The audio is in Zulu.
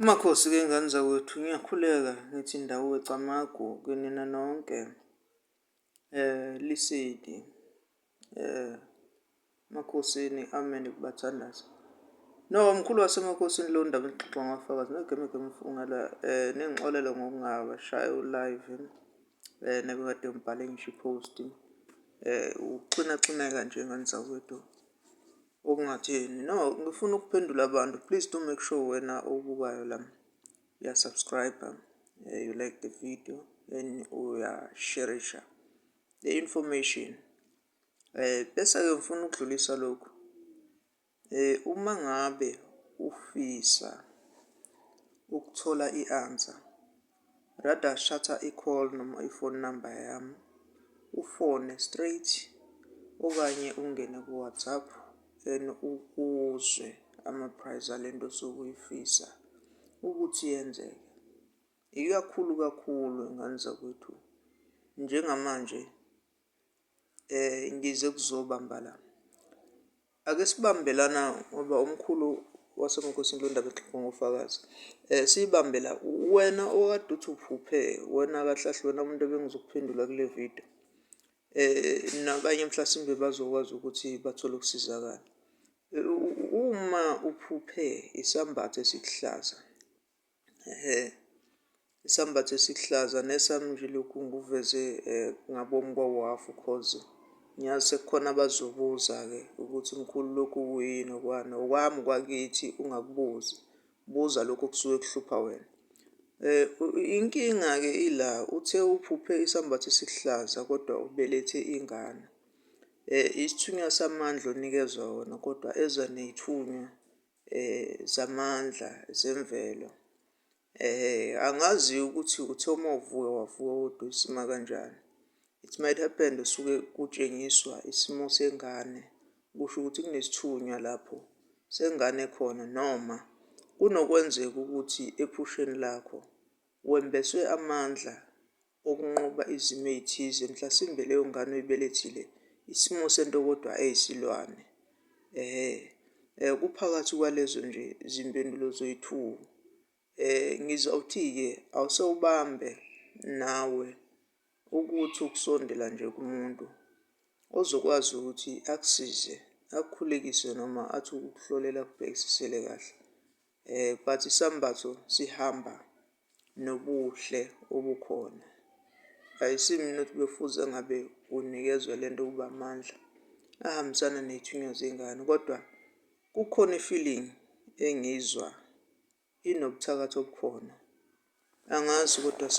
Makhosi-ke ngane zakwethu, ngiyakhuleka ngithi ndawo camagu kinina nonke. Lisedi, Makhosini, amen kubathandazi. No, mkhulu wasemakhosini lo ndaba exoxa ngofakazi nogemegeme mfungela, ningixolele ngokungabashayi u-live, nabekade ngibhale ngisho i-post, ukuxinaxineka nje ngane zakwethu okungatheni. No, ngifuna ukuphendula abantu. Please do make sure wena obukayo la uya-subscribe, you like the video and uyasherisha the information. Bese-ke ngifuna ukudlulisa lokhu. Uma ngabe ufisa ukuthola i-answer, rather shatha i-call noma i-phone number yami, ufone straight okanye ungene ku-WhatsApp and uzwe ama-price alento osuke uyifisa ukuthi yenzeke. Ikakhulu kakhulu, ngane zakwethu, njengamanje ngize kuzobamba la. Ake sibambe lana ngoba umkhulu wasemakhosini lo ndaba exoxa ngofakazi. Siyibambe la, wena okade uthi uphuphe wena, kahle kahle wena umuntu ebengizokuphendula kule video. Nabanye mhlasimbe bazokwazi ukuthi bathole ukusizakala. Uma uphuphe isambatho esikuhlaza, ehhe, isambatho esikuhlaza nesami nje lokhu ngikuveze ngabomu kwawu-half, cause ngiyazi sekukhona abazobuza-ke ukuthi mkhulu lokhu kuyini, okwani, okwami kwakithi ungakubuzi, buza lokhu okusuke kuhlupha wena. Inkinga-ke ila, uthe uphuphe isambatho esihlaza kodwa ubelethe ingane. Isithunywa samandla onikezwa wona kodwa eza ney'thunywa zamandla zemvelo. Angazi ukuthi uthe uma uvuka wavuka kodwa isima kanjani. It might happen usuke kutshengiswa isimo sengane, kusho ukuthi kunesithunywa lapho sengane khona, noma kunokwenzeka ukuthi ephusheni lakho wembeswe amandla okunqoba izimo ey'thize. Mhlasimbe leyo ngane oyibelethile isimo sento kodwa eyisilwane. Ehhe, kuphakathi kwalezo nje zimpendulo zoyi-two. Ngizawuthi-ke awusewubambe nawe ukuthi ukusondela nje kumuntu ozokwazi ukuthi akusize, akukhulekise noma athi ukukuhlolela, akubhekisisele kahle. But isambatho sihamba nobuhle obukhona. Ayisimina ukuthi bekufuze ngabe unikezwa lento ukuba amandla ahambisana ney'thunywa zengane, kodwa kukhona i-feeling engiyizwa inobuthakathi obukhona. Angazi kodwa.